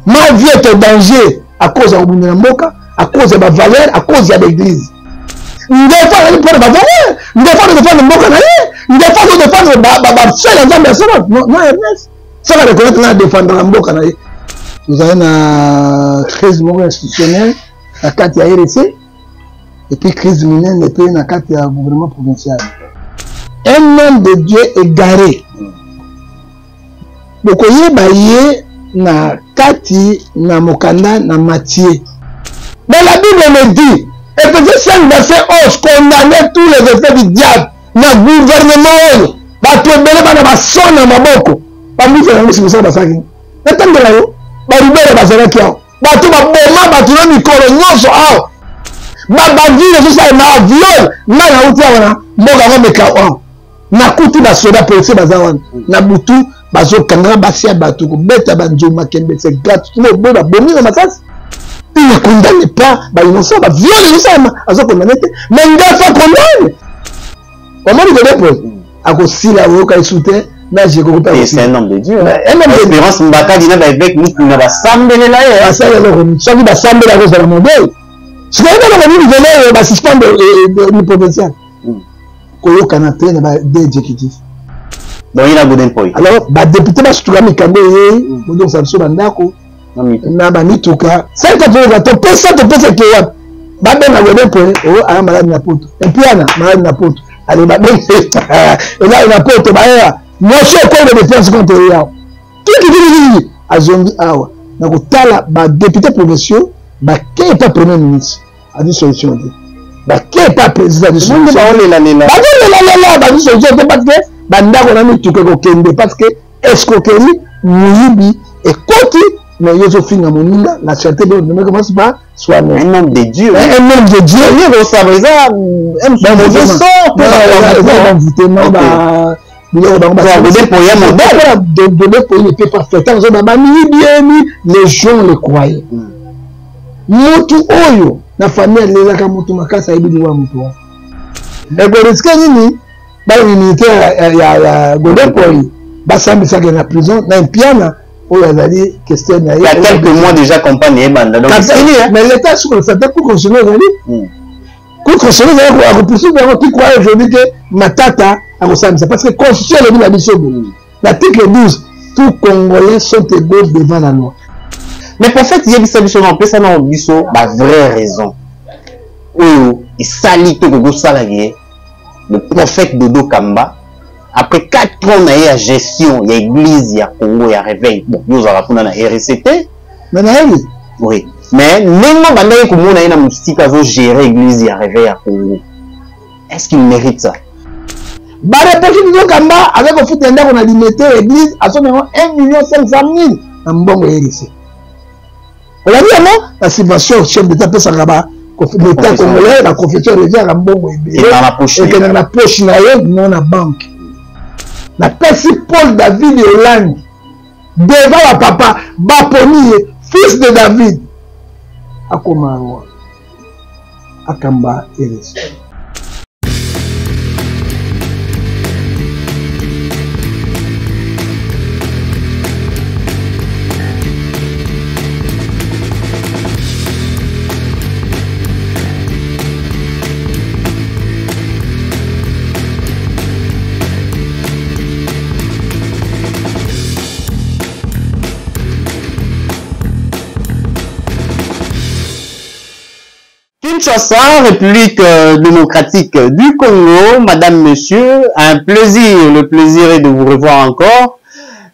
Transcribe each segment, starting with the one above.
Ma vie est en danger à cause ya kobundela mboka, à cause ya bavaleur, à cause ya baeglise. Ndefa azali mpona bavaleur, ndefa azodefendre mboka na ye, ndefa azodefendre basali ya Nzambe ya solo. Non, Ernest, soki areconnaître nga adefendraka mboka na ye. Tozali na crise moko institutionnelle na kati ya RC et puis crise minene mpe na kati ya gouvernement provincial. Un homme de Dieu égaré, bokoyeba ye na kati na mokanda na Matthieu. Mais la Bible me dit, Ephésiens 5 verset 11, condamner tous les effets du diable na gouvernement oyo bato ebele bana baso na maboko bambuza yango simosala basalaki natangela yo barubere bazalaki awa bato baboma bato na mikolo nyonso awa babavile ezosalema viole. Ngai nauti awa na mboka yango meka awa, nakuti basoda policier baza wana na butu, bazokangaka basi ya bato, kobeta banzoma kembe, c'est gratuitement boye babomi na makasi. Il ne condamne pas bainnocent, baviole ezosalema, azokondamne te, mais Ngefa condamne. Omoni kodepo akosila, oyoka esu te na jekoko mpe. C'est un homme de Dieu. Un homme de Espérance Mbakadi na baevêque Mukuna basambelela ye. Basala eloko nini? Soki basambela, akozala modele. Sikoyo eloko nini vele oyo basuspendre ni provincial koyokana te na ba exécutif? Bon, ye na Godin Poi. Alors badepute basutuka mikanda eyei, bozongisa biso bandako na bamituka. 50 topesa, topesa ke wapi? Babenga Godin Poi oyo aya maladi na poto, epiana maladi na poto. Ale babenga elali na poto, bayeya motion ekoi de défense contre ye awa, kikikikiki azongi awa na kotala badepute provinciaux bakei epa premier ministre, azwi solution te. Bake epa président, azwi solution. Bazolelalela, bazwi solution te, parce que bandako na mituka ekokende, parce que escroquerie, moyibi ekoti. Mais yo ozofinga moninga, la charité bien commence par soi-même. Un homme de Dieu. Un homme de Dieu. Ye kosaba eza mauvais sort, eza envoûtement, biloko bango. Godin Poi ya modèle. Godin Poi ne peut pas faire. Ntango ozoba bamiyibi emi, les gens le croyaient. Motu oyo na famille alelaka motu makasi, ayebi liwa motu wana ekoriske nini. Bana militaire ya Godin Poi basambisaka na prison na Mpiana oyo azali question na ye. Il y a quelques mois déjà, campagne ebanda, donc mais l'état sur le fait cour constitutionnelle ezali, cour constitutionnelle ezali akopoursuivre yango. Qui croit aujourd'hui que Matata akosambisa? Parce que constitution elobi na biso boye, l'article 12, tout Congolais sont égaux devant la loi. Mais prophète, yebisa biso na opesa na biso ba vraie raison oyo esali to kokosala ye le prophète Dodo Kamba, après 4 ans na ye ya gestion ya église ya Congo ya réveil. Bon, yo ozalaka kuna na RCT. Mais nayebi. Oui, mais ndenge bandaki komona ye na mosika azogérer église ya réveil ya Congo, est-ce qu'il mérite ça? Bareproche Dodo Kamba aza kofuta ndako na Limete, église asombi yango 1 million 500 000 na mbongo ya RC. Olandi yango na subvention chef d'état apesaka ba l'état congolais, baconfession reviaka mbongo ebele ekendaka na poche na ye, no na banque. Napesi Paul David Olangi devant bapapa, baponi ye fils de David, akoma roi, akamba RC. Kinshasa, République démocratique du Congo, Madame, Monsieur, un plaisir, le plaisir est de vous revoir encore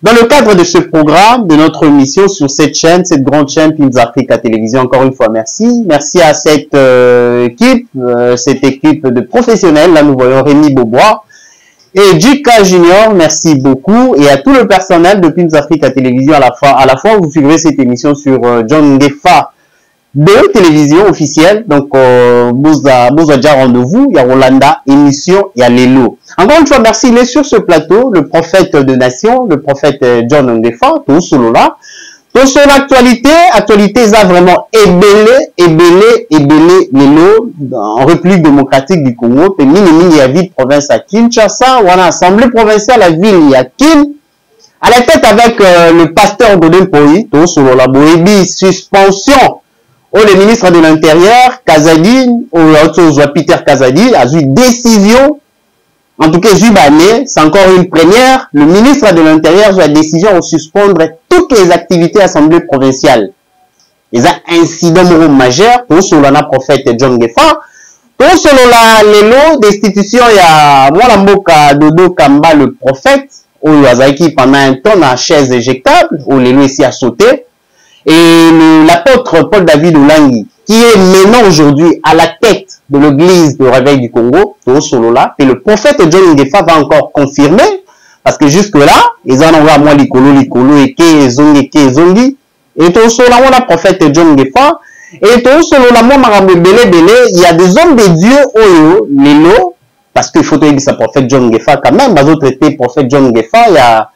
dans le cadre de ce programme, de notre émission sur cette chaîne, cette grande chaîne Pins Africa Télévision. Encore une fois, merci. Merci à cette équipe, cette équipe de professionnels. Là, nous voyons Rémi Beaubois et Jika Junior. Merci beaucoup. Et à tout le personnel de Pins Africa Télévision. À la fois, vous suivrez cette émission sur John Ngefa de télévision officielle. Donc, boza déjà rendez-vous. Il y a Rolanda, émission, il y a Lelo. Encore une fois, merci. Il est sur ce plateau, le prophète de nation, le prophète John Ngefa, tout solo là. Donc, sur l'actualité, actualité, ça vraiment ebele, ebele, ebele, lelo, en République démocratique du Congo, pe mingi mingi ya ville province à Kinshasa, wana assemblée provinciale la ville ya Kin. À la tête avec le pasteur Godé Mpoyi, tosolola boyebi suspension oyo le ministre de l'Intérieur Kazadi, oyo auti ozwa Peter Kazadi, azwi décision. En tout cas, ezwi bane, c'est encore une première. Le ministre de l'Intérieur azwa décision de suspendre toutes les activités assemblée provinciale. Eza incident moko majeur. Tosolola na prophète John Ngefa. Tosolola lelo destitution ya mwana mboka Dodo Kamba le prophète, oyo azalaki pendant un temps na chaise éjectable, oyo lelo esi a sauté. Et l'apôtre Paul David Olangi, qui est maintenant aujourd'hui à la tête de l'église de réveil du Congo, tosolola, et le prophète John Ngefa va encore confirmer, parce que jusque-là, ils en ont moi likolo likolo eke ezongi eke ezongi. Et tosolola wana prophète John Ngefa, et tosolola mwa makambo ebele ebele. Il y a des hommes de Dieu oyo lelo, parce qu'il faut toyebisa prophète John Ngefa quand même, bazo traiter prophète John Ngefa, il y a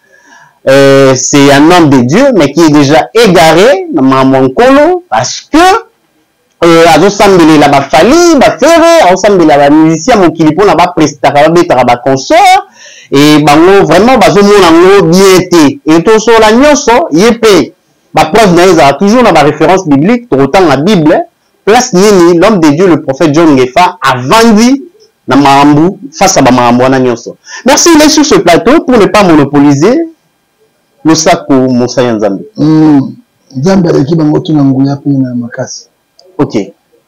c'est un homme de Dieu, mais qui est déjà égaré na makambo ya nkolo, parce que azosambelela baFally, baFerre, azosambelela bamusicien mokili mpona baprestaka, babetaka baconcert, e bango vraiment bazomona yango bien te. E tosolola nyonso ye mpe bapreuve na ye ezala toujours na baréférence biblique. Tokotanga Bible place nini l'homme de Dieu le prophète John Ngefa avandi na makambo face à bamakambo wana nyonso. Merci, il est sur ce plateau pour ne pas monopoliser. Losako, mosali ya Nzambe. Nzambe aleki bango tuna nguya mpe na makasi.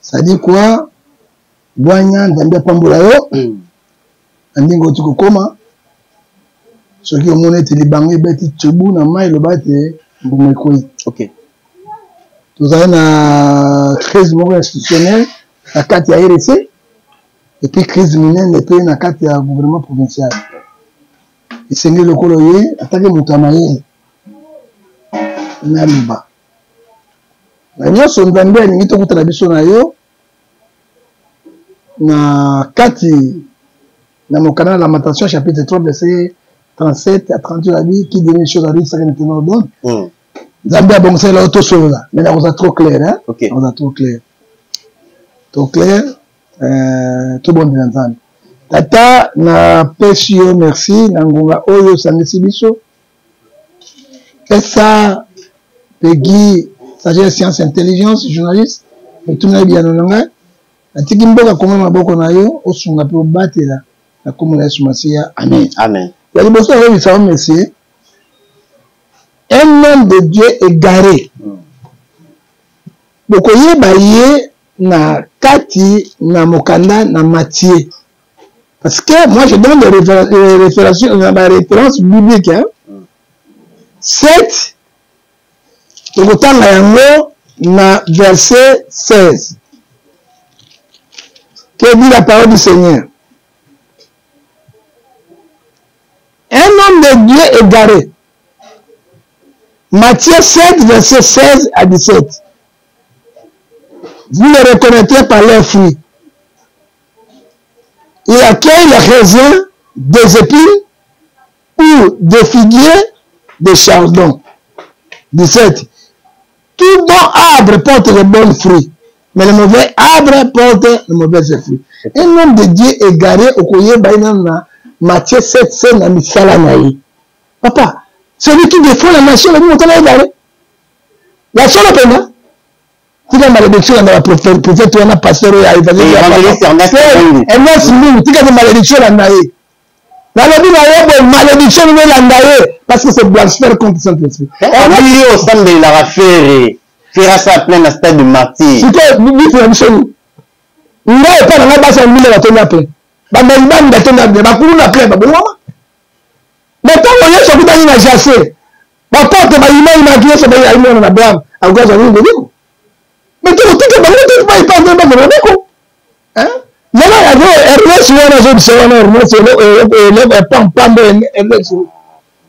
C'est-à-dire quoi? Bwanya, Nzambe apambola yo na ndenge oti kokoma. Soki omoni ete libango ebeti tsubu na mai, eloba ete mbuma ekwei. Tozali na crise moko institutionnelle na kati ya RC, et puis crise monene mpe na kati ya gouvernement provincial. Esengeli lokolo ye ataki moto ya mayele naloba na nyonso. Nzambe alingi tokutana biso na yo na kati na mokanda na Lamentation chapitre 3 verset 37 à 38. Abi qui dit les choses arrive, ça que l'Éternel ordonne. Nzambe abongisela yo tosolola, mais nakoza trop clair, hein? Nakoza trop clair, trop clair. Tobondela. Nzambe Tata, napesi yo merci na ngonga oyo osangisi biso. Pesa Pegi sagesse, science, intelligence, journaliste otuna biyano na ngai. Natiki mboka Kongo na maboko na yo, osunga mpe obatela na kombo na Yesu Masiya, amen. Amen. Ya liboso nakoyebisa yo, monsieur, un homme de Dieu égaré, bokoyeba ye na kati na mokanda na Matthieu, parce que moi je donne des références, na référence biblique, hein? 7, tokotanga yango na verset 16. Que dit la parole du Seigneur? Un homme de Dieu égaré, Matthieu 7 verset 16 à 17: vous les reconnaîtrez par leurs fruits. Il accueille les raisins des épines ou des figuiers des chardons? 17. Tout bon arbre porte de bons fruits, mais le mauvais arbre porte de mauvais fruits. Un homme de Dieu égaré, okoyeba ye na Matthieu 7 se na misala na ye. Papa, celui qui défend la nation, lobi moto na égaré ya solo mpenza. Tika malédiction na baprophète wana, pasteur oyo Ernest Mbungu, tika de malédiction elanda ye. Nalobi na ye boye, malédiction nini elanda ye, parce que c'est blasphème contre Saint-Esprit. Yo osambelelaka Ferre, Ferre asala plein na stade de Martyr. Sikoyo bifu na biso nini? Ngai epa na ngai, basi ya mbila batonda plein, bamibali batonda plein, bakulu na plein, babongwama. Mais ntango Yesu akutani na Zachée, baporte bayimayimaki. Yesu ayi mwana na Abraham, akoki azwa nini lobiko? Mais tokotika bango te, pa epa nzambe bazwa lobiko. Lelo yazo Ernest wana azobisa wana, Ernest pampambo, Ernest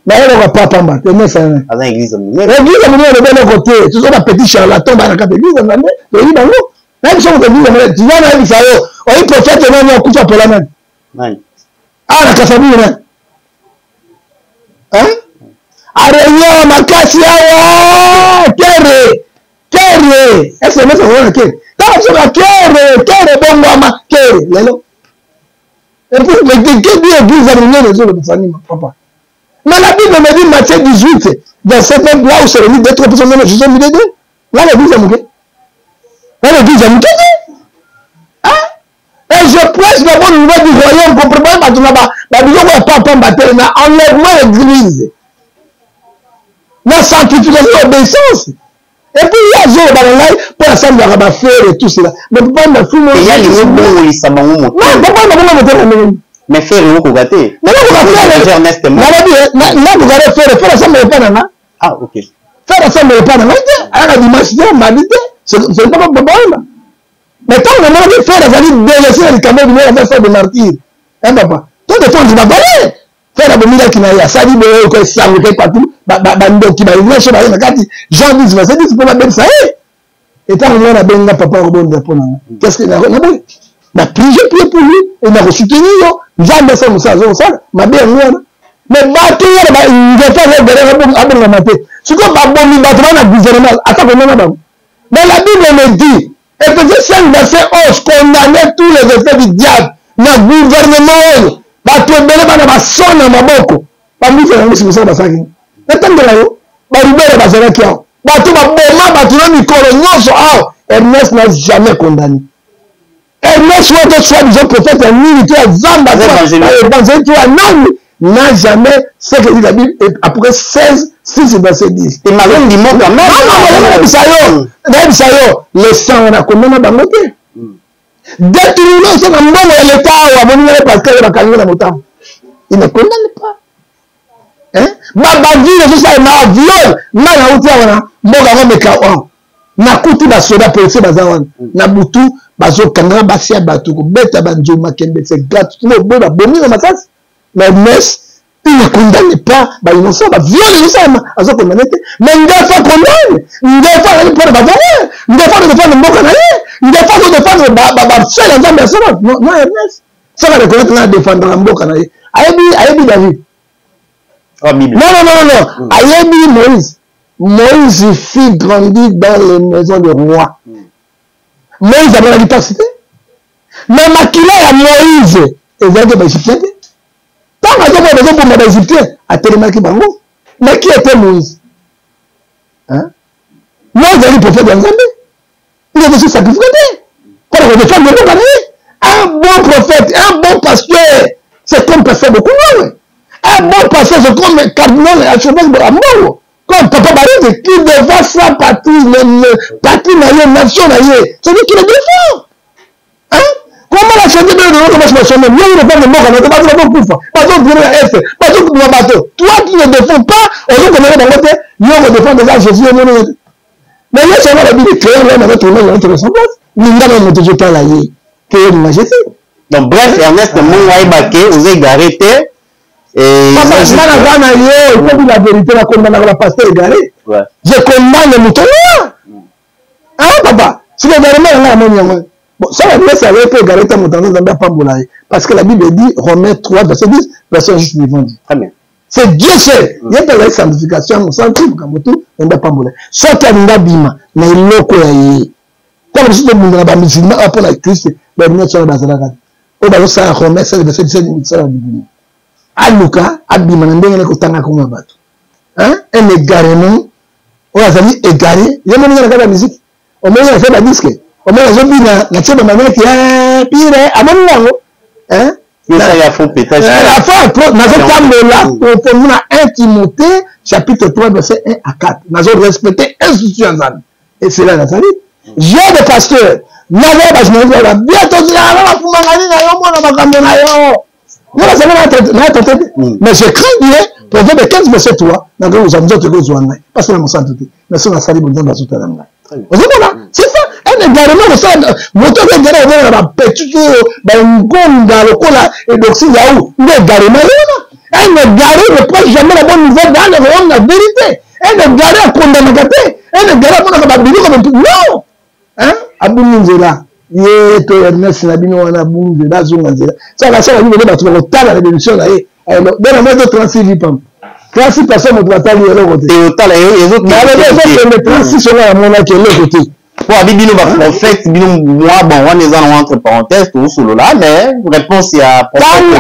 nayeloko papamba te. Ernest aza église monene. Église monene, olobi eloko te. Tozo bapetit charlatan bana kati église Nzambe, toyebi bango. Nayebi biso moto église monene tiza. Nayebisa yo, oyi prophète nani akufa pola nani? Nani? Awa na Kasavubu nani areunion makasi awa, kere kere sms azona kere. Tala biso ka kere kere, bongwama kere lelo. Et puis kedi église ya monene ezolobisa nini, papa? Mais la Bible me dit, Matthieu 18, verset 20, là où c'est le deux, trois personnes, je suis au milieu d'eux. Là, l'église est mouquée. Là, l'église est mouquée. Hein? Et je prêche la bonne nouvelle du royaume, comprenez pas, ba biloko ya papa mbatele na enlèvement ya église, na sanctification, obéissance. Et puis ye azoloba na ngai mpo asambelaka bafere et tout cela, mais papa na fumo eya lingo bongolisa bango motema. Papa na bongo motema ndenge? Mais Ferre okoka te. Nakoka Ferre, nalobi nakoka te. Ferre, Ferre asambela epa na nga. Ah ok. Ferre asambela epa na ngai te, ayaka dimanche te, mardi te, c'est pas papa oyeba. Mais ntango namonaki Ferre azali délaissé na likambo ebimi, aza frère de martyr, hein papa, to défendre bavaleur. Ferre abomilaki na ye, asali boye ko esango te partout, bandoki banyonso baye na kati Jean 10 verset 10 mpo babebisa ye. Etango mwana abenga papa akobondela mpo na nga, qu'est ce que naboyi? Na prie, je prie pour lui et nakosoutenir yo. Nzambe asala mosala, azokosala mabe yango wana. Mais bato wana bangefa azogere abongama te. Sikoyo babomi bato bana na gouvernement ata komona bango. Mais la Bible me dit, Ephésiens 5 verset 11, condamner tous les effets du diable na gouvernement oyo. Bato ebele bana bason na maboko, bambuka yango mosala basalaki natangela yo. Barubere bazalaki awa, bato baboma bato na mikolo nyonso awa. Ernest n'a jamais condamné. Ernest wana soit disant prophète ya nini to ya zamba, évangéliste to ya nani, n'a jamais ce que dit la Bible, après 16 6 verset 10. Et malongi moko. Non, non, nayebisa yo, nayebisa yo, le sang wana komona bango te. Détournement oso na mbongo ya leta awa, boningana pasteur bakangi na motambo, il ne condamne pas. Babavile ezosalema, viol. Ngai nauti awa na mboka yango meka awa, nakuti basoda policier baza wana na butu, bazokangaka basi ya bato, kobeta banzoma kembe, c'est gratuit, boye babomi na masasi. Mais mes il ne condamne pas bainnocent. Baviole ezosalema, azokondamne te. Mais Ngefa condamne. Ngefa azali mpona bavaleur, Ngefa azodefendre mboka na ye, Ngefa azodefendre basala ya Nzambe ya solo. Non, Ernest soki areconnaître nga adefendaka mboka na ye, ayebi, ayebi David. Oh, non, non, non, non, ayebi Moïse. Moïse fit grandi dans les maisons de roi. Moïse amonaki mpasi te, mais makila ya Moïse ezalaki baégyptien te. Ntango azomona bazoboma baégyptien, atelemaki bango. Mais qui était Moïse, hein? Moïse azali prophète ya Nzambe, il avait sacrifié te mpona kodefendre mboka na ye. Un bon prophète, un bon pasteur, c'est comme pasteur Bokungawe. Un bon pasteur, c'est comme cardinal archevêque Ambongo, comme papa Barete qui défend sa patrie, le patrie na ye, nation na ye, c'est lui qui le défend, hein. Comment la santé de l'autre match national, yo défendre mboka na bato, bazokufa, bazobima na est, bazobima bato, toi qui ne défends pas, ozokomela bango te. Yo kodéfendre eza Jésus yo moni. Mais Yesu yango alobi créer l'homme avec ton notre ressemblance, ningana moto ozotala ye ke olinga Jésus. Donc bref, Ernest Mongo ayeba ke oza égaré te. Nga naza na yo, il faut dire la vérité. Nakondanaka ba pasteur égaré, je condamne moto noir, ah papa. Soki égarement yanga namoni yango, bon, ça la laisse aller mpe égaré te, moto aza Nzambe apambola ye, parce que la Bible dit, Romains 3 verset 10, verset juste vivant dit. Très bien. C'est Dieu seul ye mpe azali sanctification ya mosantu, makambo tu Nzambe apambola. Soki alingi abima na eloko ya ye, ntango biso tobunda na bamusulman awa mpo na Christ, banyonso wana bazalaka oyo bazosala Romain 16 verset 17, mosala libumu, aluka abima na ndenge na kotanga komwa bato. Un égarement oyo azali égaré, ye moninga na kati ya musique, omoni afe badisque, omoni azobina na tie bamaneti pire, amoni yango. Nazotambola conforme na 1 Timothée chapitre 3 verset 1 à 4, nazo respecte institution ya Nzambe. Et cela nazali j'ai de pasteur, naza bajournaliste ba bien tozilaka bafumanga nini na yo, mona makambo na yo, yo bazali na tete te. Mais je crains Dieu, Proverbe 15 verset 3, nakoki kozwa nzoto ekozwa ngai parce na mosantu te, mais soki nasali bo Nzambe azotala ngai, ozomona. C'est ça un égarement. Kosala moto aza égaré, ozomona bapetit oyo bangonga lokola edoxi yau nde égarement ye wana. Un égaré ne prêche jamais la bonne nouvelle dans le royaume de la vérité. Un égaré akondanaka te. Un égaré amonaka babiliko, non, hein, abungi nzela ye to Ernest na bino wana abungi nzela, azonga nzela. Saka asala bino nde bato bakotala na bémission na ye bena moto 36 vi pam 36 personnes, moto batali eloko te. Otala. Ezokende 36 onga namonaki eloko te. Po abi bino baprophète bino mwa, bon, wana eza nango entre parenthèse, tozosolola, mais réponse ya atanga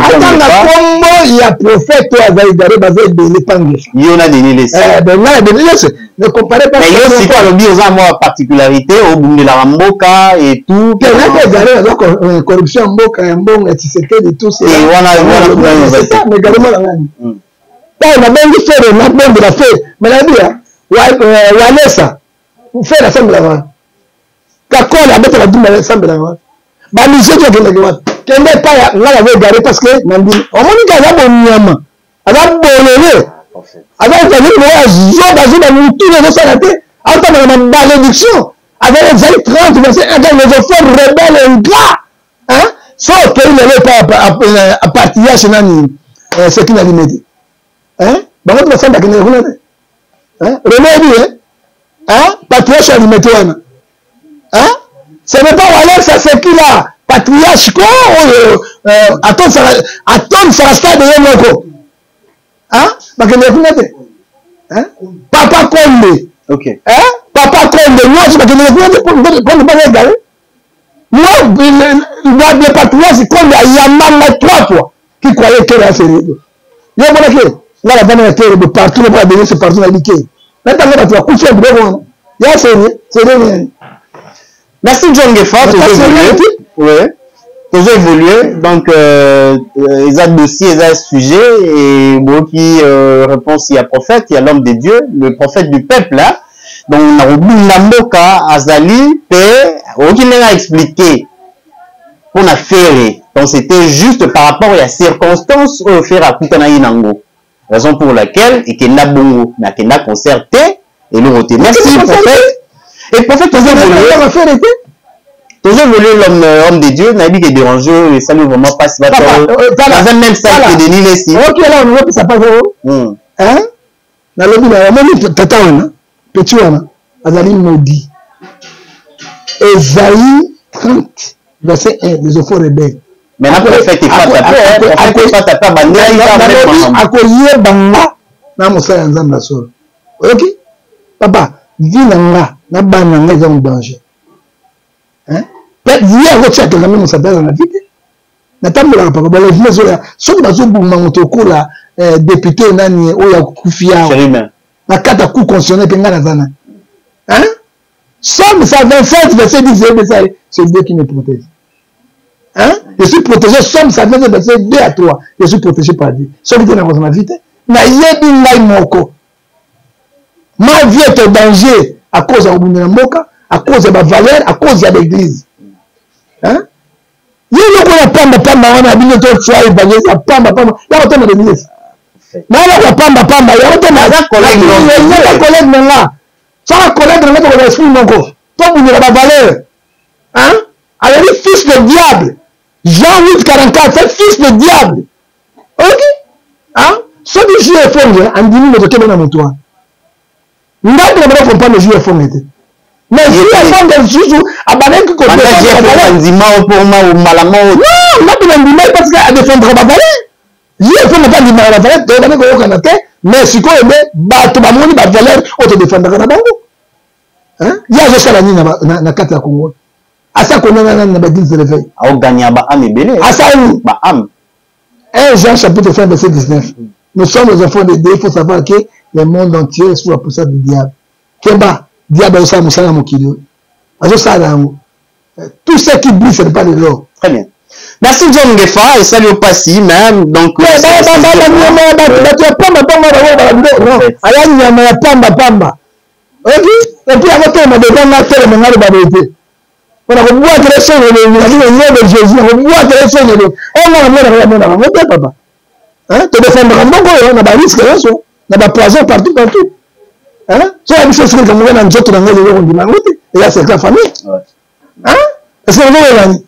kombo. ya prophète oyo aza égaré baza ebele pangefa. Yo na Denis Lessi. Eh, ben nga na Denis Lessi ne comparez pas. Mais yo sikoyo alobi oza mwa particularité obundelaka mboka et tout. Te nga mpe égaré naza corruption ya mboka ya mbongo ya Tshisekedi tout ça. Et wana wana kuna c'est ça mais égaré mwana ngani. Ntango nabengi Ferre nabondela Ferre mais nayebi ya Walesa Ferre asambelaka wana. Kakol abetaka duma asambelaka wana. Ba musiciens tu akendaki wapi? Kende epai ya ngai naza egare parce que na ndimi. Omoni ke aza bonyama, aza bolole, aza ezali moko ya zoba zoba mutu ezosala te, aotambola na malédiction. Aza ezali 30 verset 1 les enfants rebelles ingrats. Hein? So okei lelo epai ya patriarche nani seki na limete. Hein? Bango to basamba bakendaka kuna te. Hein? Rene yebi hein? Hein? Patriarche ya limete wana. Hein? Ce n'est pas Walesa c'est qui là? Patriarche ko oyo atonisaka stade ye moko. Hein? Bakendaka kuna te. Hein? Papa Konde. Okay. Hein? Papa Konde nyonso bakendaka kuna te mpo ne pas egale. Moi, le patriarche Konde ayamba ngai trois fois qui croyait que la sérieux. Yo omonaki nga navanda na kere partout lokola benese partout nayebi kere na ntango bato bakufi ya biloko wana ya sérieux sérieux nini. Merci John Gefa, tozo évoluer. Ouais. Tozo évoluer. Donc, eza dossier, eza sujet, et bon, qui réponse, il y a prophète, il y a l'homme de Dieu, le prophète du peuple, hein. Donc, na kobunda mboka, azali, pe, oki ndenge a expliqué pour na Ferre. Donc, c'était juste par rapport à la circonstance oyo Ferre akutanaki nango. Raison pour laquelle, ekenda bongo, mais akenda concert te, eloko te. Merci, prophète. Et prophète, tozo évoluer. Tozo évoluer l'homme homme de Dieu, nayebi ke déranger, esali vraiment pas si bato. Dans un même sac que Denis Lessi. Ok, là, on va ça pas Hein? Nalobi na omoni tata wana, petit wana, azali maudit. Esaïe 30, verset 1, les enfants rebelles. Maintenant, prophète Efata pe, abandeli akoyeba nga na mosala ya Nzambe ya solo. Oyoki? Papa, vie na nga, na bana na nga eza en danger. Hein? Pe vie akotia kaka mosala aza na vie te. Natambolaka papa, balevement ezoya. Soki bazoboma moto okola député nani oyo akufi awa. Na kati ya cour constitutionnelle pe nga naza nani. Hein? Psaume 127, verset 10, c'est Dieu qui me protège. Hein? Je suis protégé, Psaume 127, verset 2 à 3. Je suis protégé par Dieu. Soki te nakozala na vie te. Nayebi ngai moko. Ma vie est en danger à cause ya kobundela mboka, à cause ya ba valeur, à cause ya l'église. Hein? Ye eloko ya pamba pamba wana bino to twa évangéliste ya pamba pamba ya kotema l'église. Na eloko ya pamba pamba ya kotema collègue na nga. Saka collègue na nga tokozala esprit moko. Tobundela ba valeur. Hein? Azali fils de diable. Jean 8, 44, c'est fils de diable. Ok? Hein? Soki J efonge, andimi moto kebe na moto wana. Ngai mpe nabanda comprendre J efonge te. Mais J efonge lisusu abandaki ko défendre ndima pour ma mbala moko. Non, ngai mpe nandimaki parce que adefendra ba valeur. J efonge mpe andimaka ba valeur, toyebani koyokana te, mais sikoyo nde bato bamoni ba valeur oyo todefendaka na bango. Hein? Ye azosala nini na kati ya Congo? Asa konana nani na ba église de réveil? Aoganya ba âme ebele. Asa nini? Ba âme. 1 Jean chapitre 5 verset 19. Nous sommes les enfants de Dieu, il faut savoir que le monde entier est sous la puissance du diable. Keba, diable azosala mosala ya mokili oyo. Azosala yango. Tout ce qui brille, ce n'est pas de l'or. Très bien. Merci John Ngefa, et salut au Passi, même. Donc, bato ya pamba pamba bango bala non, aya nyama ya pamba pamba. Oyoki? Et puis yango telema devant nga telema nga loba boye te. Pona kobwakela songolo nazali na nom de Jésus nakobwakela songolo. Oyo nga namonaka ya monaka yango te papa. Hein? Todefendaka mboka oyo na ba risque nyonso, na ba poison partout partout. Hein? Soki biso soki likambo na nzoto na ngai lelo kondima yango te, eza secret ya famille. Hein? Est-ce que ozoyeba nini?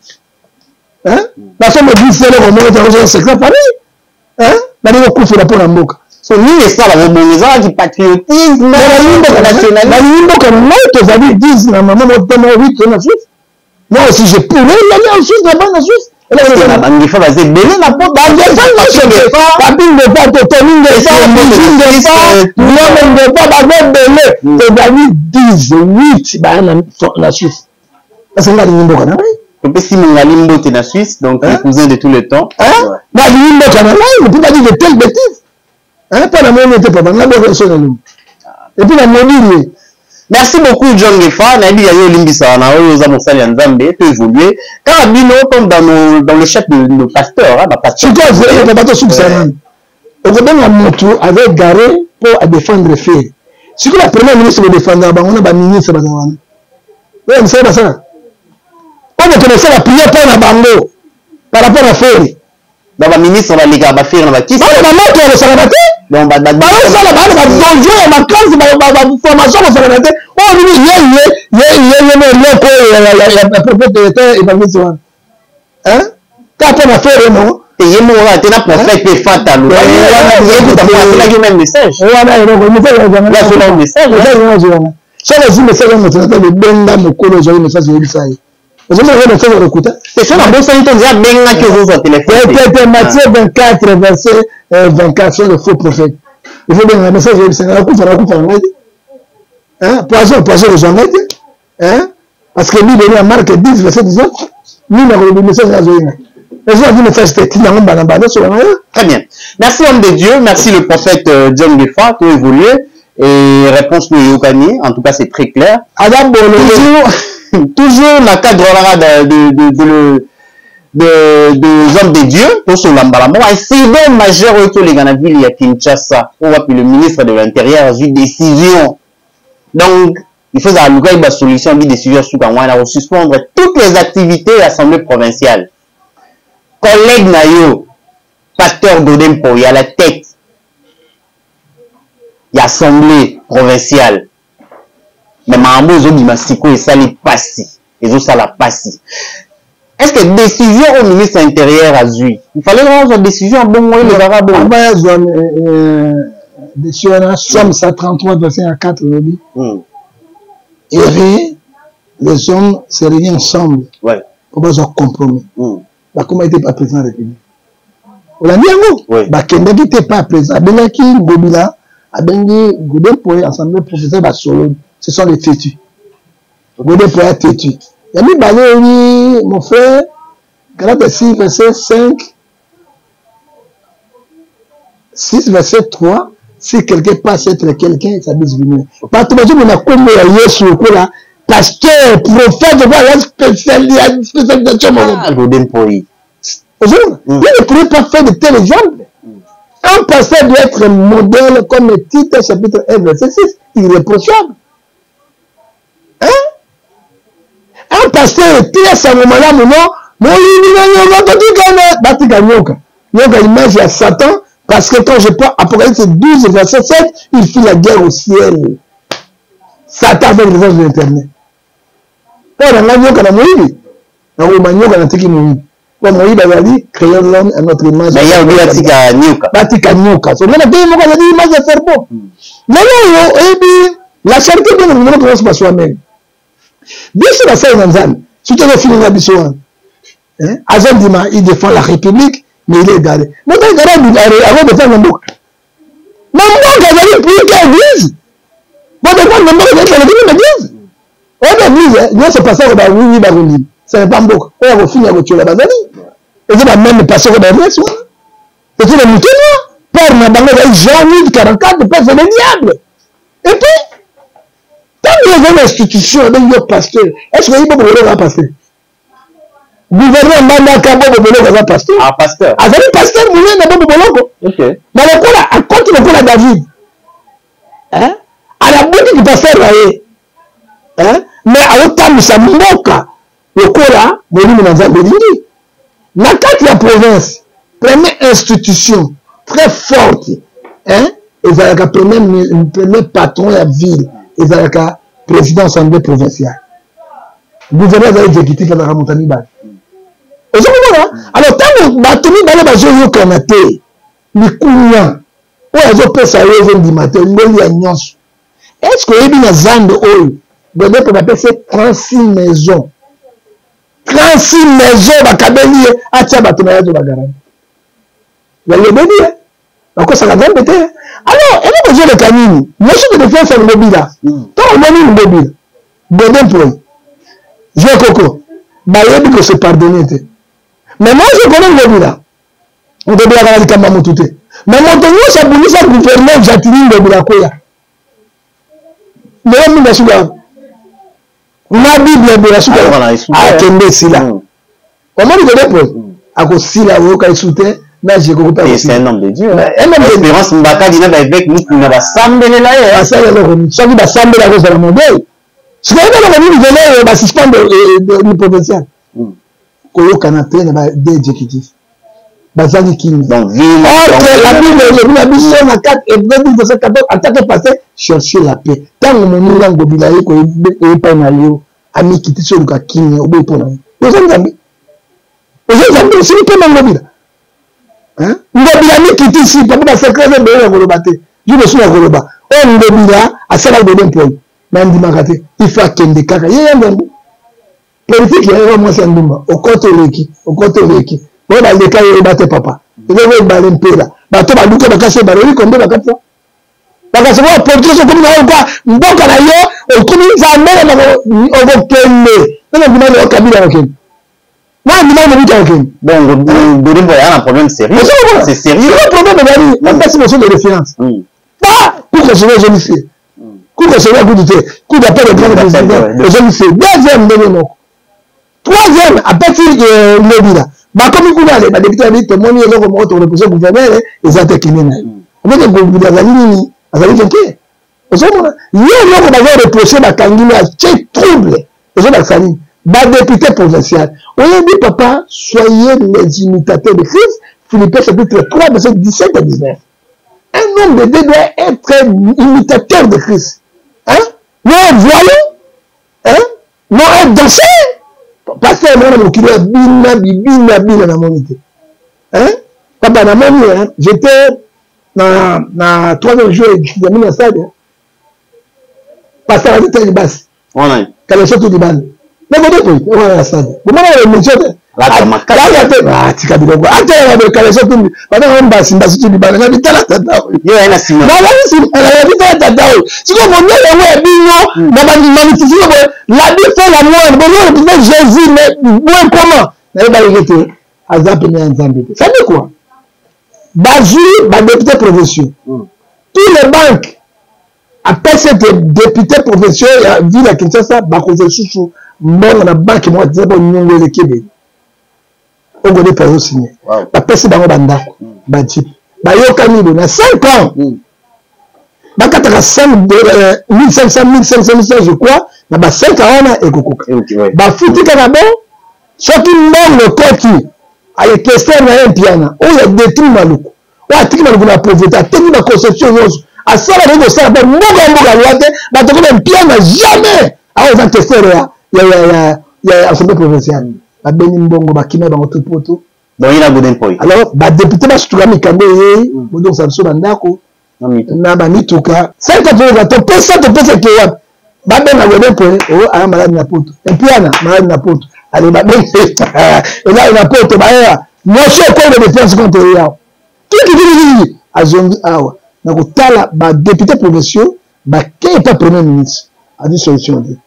Hein? Nasomo église eloko moko te yango secret famille. Hein? Nalingi kokufela mpo na mboka. So nini esalaka bongo ezalaki patriotisme nationalisme. Nalingi mboka na ngai tozali 10 na mama moko te moko 8 na Suisse. Moi aussi je pourrais y aller en Suisse là-bas en Suisse. Bangefa baza ebele na poto. Bangefa nyonso Papi Ngefa te Tony Ngefa Bijou Ngefa Nyame Ngefa baza ebele tozali 10 8 baya na Suisse. Parce que ngai nalingi mboka na ngai. Topesi Mongali mbote na Suisse, donc le cousin de tout le temps. Hein? Nalingi mboka na ngai, ne peut pas dire de telles bêtises. Hein? Mpo namoni ete papa ngai boka so na longo. Et puis namoni ye. Merci beaucoup John Ngefa, nayebi ya yo olimbisaka na oyo oza mosali ya Nzambe, to évoluer. Kaka bino comme dans nos, dans le chef de nos pasteurs, hein, ba pasteurs. Sikoyo papa tosukisa nanu. Okobenga mutu aza egare mpo a defendre Ferre. Sikoyo ba premier ministre bodefendaka bango na ba ministre baza wana. Oyo misala basala. Oyo bokende kosala prière mpo na bango par rapport na Ferre. Donc ba ministre balekaka ba Ferre na ba kisi. Bana ba moto ya kosakana te. Donc ba bazosala bana ba donjon ya makasi ba formation kosakana te. Oyo nini ye ye ye ye ye na eloko oyo ya prophète de evangeliste wana. Hein? Kaka mpo na Ferre moko. Te ye moko kaka te na prophète mpe fatalo. Asalaki même message. Wana eloko message azwaka message. Message wana. Soki ozwi message ya moto na benga mokolo ozwaki message oyebisa ye. Ozomona ye message ya lokuta. Te soki nabosani te nzela abengaki ozozwa telefone. Te te Matthieu 24 verset 24 sur le faux prophète. Il faut benga message oyebisa ngai nakufa nakufa na ngai te. Hein? Poison poison ozwa ngai te. Hein? Parce que Bible ya Marc 10 verset 19 nini akolobi message azoyenga. Eza message te tina yango mbala mbala nyonso wana. Très bien. Merci homme de Dieu, merci le prophète John Ngefa pour évoluer et réponse nous yokani, en tout cas c'est très clair. Adam Bololo. Toujours toujours na cadre wana de hommes de Dieu tosola mbala moko incident majeur oyo toleka na ville ya Kinshasa oyo wapi le ministre de l'intérieur azwi décision. Donc il faut aluka yeba solution bi décision suka wana ko suspendre toutes les activités ya assemblée provinciale. Collègue na yo pasteur Godé Mpoyi à la tête ya assemblée provinciale, mais makambo ezobima sikoyo esali pasi, ezosala pasi. Est-ce que décision au ministre intérieur azwi, il fallait vraiment azwa décision ya bongo elekaka bongo? Avant azwa décision wana, Psaume 133 verset 4 elobi, Heureux les hommes se réunissent ensemble po bazwa compromis. Bakomaki te pa président de la République. Olandi yango? Bakendaki te pa président, abengaki Ngobila, abengi Godé Mpoyi, assemblée professeur basololi. Ce sont les têtus. Godé Mpoyi a têtu. Ya mibale oyi mon frère, Galates 6 verset 5, 6 verset 3, si quelqu'un passe être quelqu'un, il s'abuse lui-même. Bato bazomona kombo ya Yesu lokola pasteur, prophète, lokola ya spécialisation moko. Ah, Godé Mpoyi. Ozomona? Il ne pourrait pas faire de tels exemples. Un pasteur doit être modèle comme Tite chapitre 1 verset 6, irréprochable. Hein? Un pasteur tia sango malamu non moyini na nyoka totikana batika nyoka nyoka image ya Satan, parce que quand je prends Apocalypse 12 verset 7, il fit la guerre au ciel. Satan avec les anges de l'éternel. Mpo na ngai nyoka na moyibi nakoma nyoka natiki moyibi po moyibi azali créer l'homme à notre image. Mais ya obi batika nyoka. Batika nyoka. So ngana te moko azali image ya serpent. Lelo oyo oyebi la charité bien nous commence par soi-même. Biso basali na Nzambe, surtout ozofinga biso wana. Hein? Aza ndima, il défend la République, mais il est égaré. Moto égaré ako défendre mboka. Na mboka ezali plus que église. Bo défendre mboka ezali koleki nini église? Oyebi église nyonso pasteur ko ba oui oui bakondima. Ce n'est pas mboka. Oyo akofinga kotiola bazali. Eza ba même pasteur ko ba wana. Eza na motema. Père na bango ezali Jean 8 44, père c'est le diable. Et puis ntango eza na institution abengi yo pasteur, est-ce que oyebi Bobo Boloko aza pasteur? Gouverneur Mbandaka Bobo Boloko aza pasteur. Ah, pasteur. Azali pasteur monene Bobo Boloko. Mais lokola akoti lokola David. Hein? Alabuki ki pasteur na ye. Hein? Mais azotambwisa mboka lokola molimo na Nzambe elingi. Na kati ya province, première institution très forte, hein? Ezalaka premier patron ya ville, ezalaka président assemblée provinciale. Gouverneur azali exécutif, azalaka moto ya mibale. Ozo komona? Alors ntango bato mibale bazoyokana te, likunya oyo azopesa yo ezondima te, ngoli ya nyonso. Est-ce que oyebi na zando oyo Godé mpe bapesi ye 36 maisons? 36 maisons bakabeli ye, atia bato na ye azo bagaranti. Yalobeli ye, bakosaka Nzambe te. Alors eloko ezoleka nini? Nyonso de défense ya Ngobila. Ntango omoni Ngobila, Godé Mpoyi, Jean Koko, Bayebi ko se pardonner te. Mais moi je connais Ngobila. Ngobila kaka likambo ya motu te. Mais moto nyonso abundisa gouverneur Jatini Ngobila akweya. Lelo mingi asuka na Bible boye asuka akende esila. Omoni Gode Mpoy akosila oyoka esu te na Jekoko mpe akosila. C'est un homme de Dieu. Un homme de Dieu. Espérance Mbakadi na ba évêque Mukuna basambelela ye. Basala eloko nini? Soki basambela akozala modèle. Sikoyo eloko nini vele oyo ba suspendre ni provincial? Koyokana te na ba deux exécutifs. Bazangi kimia. Donc ville. Or que la Bible elobi na biso na 4 Hébreux 10 verset 14 en tant que pasteur cherchez la paix. Tango moninga Ngobila ye koyepa na yo amikitisi oluka kimia oboyi mpo na ye. Oza Nzambe. Oza Nzambe osili mpe na Ngobila. Hein? Ngobila amikitisi papa ba secret eza ebele na koloba te. Jour mosusu na koloba. Oyo Ngobila asalaki Gode Mpoyi. Nandimaka te. Il faut akende kaka. Ye ya Nzambe. Politique ya yo mwasi ya ndumba. Okoti oleki, okoti oleki. Oyo baleka yo oyeba te papa. Eloko ebale mpela. Bato baluka bakasi ebale oyebi combien bakati yo? Bakasi oyo politique okomi na yo kwa mboka na yo okomi nzambe na okokende. Nani andima lelo Kabila akokende? Nani andima Mobutu akokende? Bon, Gode Mpoyi a un problème sérieux. C'est sérieux. C'est un problème ezali bapesi motion de défiance. Ba kuka soki ozongisi ye. Kuka soki akutu te. Cour d'appel au grand président ozongisi ye. Deuxième ndenge moko. Troisième apesi Ngobila. Bakomi kuna ale ba député babi tomoni eloko moko tokoreproche gouverneur eza te kende na ye. Omoni Ngobila azali nini? Azali vainqueur. Ozomona ye eloko bazo reproche bakangi ye atie trouble ezolakisa nini? Ba député provincial oyebi papa soyez les imitateurs de Christ Philippiens chapitre 3 verset 17 à 19. Un homme de Dieu doit être imitateur de Christ. Hein? Non un voyou, hein? Non un danseur. Pasteur mwana mokili ya bina bibina bina na moni te. Hein? Papa na moni hein? J'étais na na troisième jour ya mina stade. Pasteur azali basi. Wana. Kaleso tu libanda. Mais kote koyi wana na stade. Bomona ba émission te. Laka te. Ah tika biloko. Ata na kaleso tu bana ba mbasi mbasi tu libanda. Na bitala tata oyo. Yo yana sima. Na la sima na bitala tata oyo. Siko monene yango ya bino na ba magnifique boye. La Bible fait la moindre. Bongo le Jésus mais boye comment? Na yeba te aza pene ya Nzambe te. Ça dit quoi? Bazui ba députés provinciaux. Tous les banques apesi ete depute provincial ya ville ya Kinshasa bakozwa lisusu mbongo na banque moko ya mpo nyongo eleki ebele oyo Gode Mpoyi azo-signe. Bapesi bango bandako, ba jeep, bayokani boye na 5 ans bakataka 1500, 1500, 1500 je crois na ba 5 ans wana ekokoka. Bafuti kaka bon soki mbongo ekoti ale kester na ye Mpiana oyo ya détruit Maluku oyo atiki maluku na pauvreté ateki ba conception nyonso asala koki kosala mpo mboka ya mboka lwa te bato komi Mpiana jamais awa eza kester ya ya ya ya ya assemblée provinciale babeni mbongo bakima bango tout poto. Bon, il a Gode Mpoyi. Alors ba député basutuka mikanda eyei bozongisa biso bandako na bamituka 5 ans topesa topesa ke wapi babenga Gode Mpoyi oyo aya maladi na poto Mpiana maladi na poto ale babenga elali na poto bayeya motion ekolo de défense contre ye awa kikikikiki azongi awa na kotala ba député provinciaux bakei pa premier ministre azwi solution te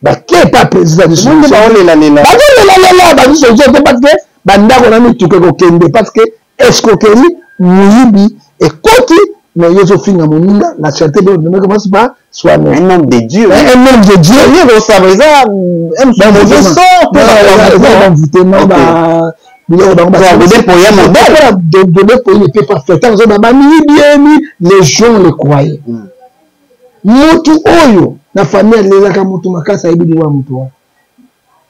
bakei pa président azwi solution bazolelalela bazwi solution te parce que bandako na mituka ekokende parce que escroquerie moyibi ekoti mais yo ozofinga moninga la charité bien commence par soi-même. Un homme de Dieu. Un homme de Dieu. Eza un mauvais sort. Eza envoûtement ba biloko bango Gode Mpoyi modèle. Gode Mpoyi ne peut pas faire ntango ozoba bamiyibi yemi les gens le croyaient. Motu oyo na famille alelaka motu makasi ayebi liwa motu wana.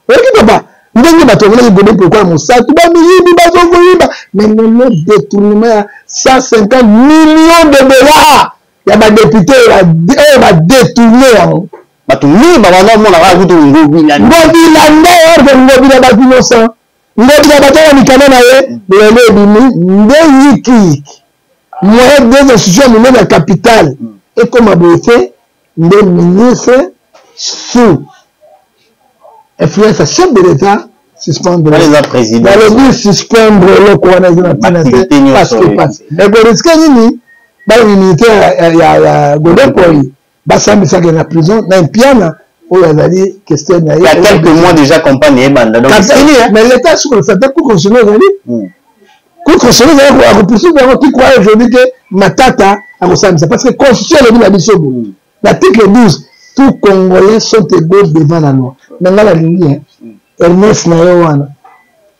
Oyoki papa ndenge bato bamonaki Gode Mpoyi lokola mosatu bamiyibi bazokoyiba mais lelo détournement ya 150 millions de dollars ya ba député oyo ba détourné yango. Bato mingi babanda komona kaka kutu Ngobila. Ngobila nde orge Ngobila bato innocent. Ngobila bato ya mikanda na ye lelo ebimi nde yikiyiki. Moyen des institutions ya monene ya capitale ekoma boye te nde ministre sous influence ya chef de l'État suspendre. Balobi suspendre eloko wana eza na ntina te parce que pasi ekorisque nini bana militaire ya Gode Mpoyi basambisaka na prison na Mpiana. Oyo azali question na ye. Il y a quelques mois déjà campagne ebanda. Donc fini hein. Mais l'État sur le fait cour constitutionnelle ezali. Cour constitutionnelle ezali ko poursuivre yango. Qui croit aujourd'hui que Matata akosalisa, parce que constitution elobi na biso boye. L'article 12, tous Congolais sont égaux devant la loi. Mais nga nalingi hein. Ernest na yo wana.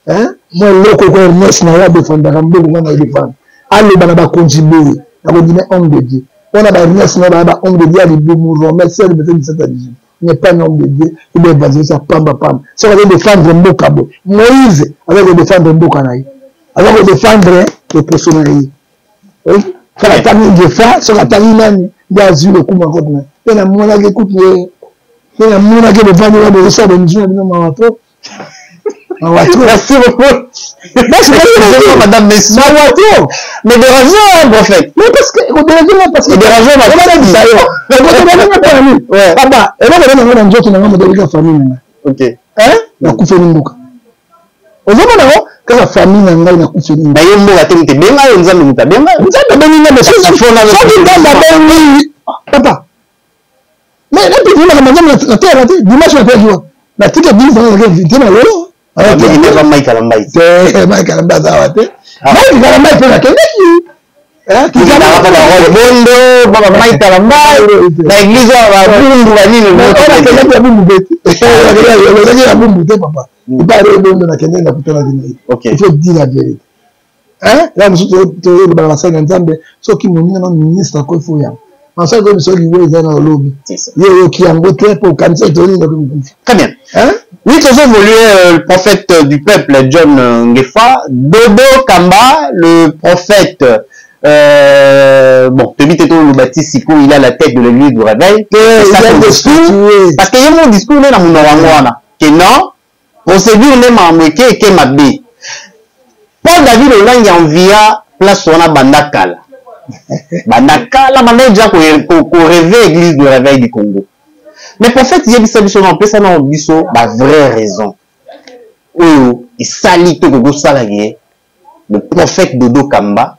Hein? Moi eloko ko Ernest na yo adefendaka mbongo nga na défendre. Aloba na bakonzi boye. Nakondima homme de Dieu. Wana ba Ernest na ba ba homme de Dieu ya libumu Romain 16 verset 17 à 18. N'est pas un homme de Dieu, ou bien évangéliste ya pamba pamba. Soki azo défendre mboka boye. Moïse aza ko défendre mboka na ye. Aza ko défendre loposo na ye. Oui. Soki atangi Ngefa, soki atangi nani, nde azwi lokumu ya kote na ye. Mpe namonaki kutu ye, mpe namonaki bovandi wana bozosala b'émission na bino, mawa trop. Mawa trop. Merci beaucoup. Merci, madame Messi. Mawa trop. Mais dérangeant, hein, prophète. Mais parce que, déranger, parce que. Déranger, ma fille. Ça y est. Ouais. Papa, et là, on a un jour, on a un modèle famille. Ok. Hein? Nakufeli mboka. Ozomona ngo kaka famille na ngai nakufeli. Na ye mboka te, moto ebenga yo, Nzambe moto abenga yo. Nzambe abengi ngai, mais soki Nzambe abengi papa. Mais na mpe makambo Nzambe nateyaka te, dimanche nateyaki wa. Natika église na ngai invité na lelo. Eza Mike Kalambay. Te, Mike Kalambay aza awa te. Mike Kalambay mpe nakendeki. Bondo baba Mike Kalambay na église oyo babundu banini. Nakendaki ya Bumbu te. Nakendaki ya Bumbu te, papa. Epai ya Bondo nakendaki, nakutanaki na ye. Il faut dire la vérité. Hein? La mosusu tolobaka basali na Nzambe, soki moninga na ministre akoki fo yango. Masali koyebi soki liwa eza na olobi. Ye oyoki yango te mpo okanisa ete olinga mpe kokufa. Très bien. Hein? Oui, toujours évolué le prophète du peuple, John Ngefa, Dodo Kamba, le prophète, bon, Tobi Teto Lubati Siko, il a la tête de l'église du réveil. Et ça, il a son discours, destitué. Parce qu'il y a mon discours, il est dans mon orangoana. Que non, procédure n'est pas que que ma B. Paul David Olangi envia place wana banda kala. Banda kala, banda déjà ko rêver église du réveil du Congo. Mais prophète yebisa biso na pesa na biso ba vraie raison. Oyo esali to ko sala ye le prophète Dodo Kamba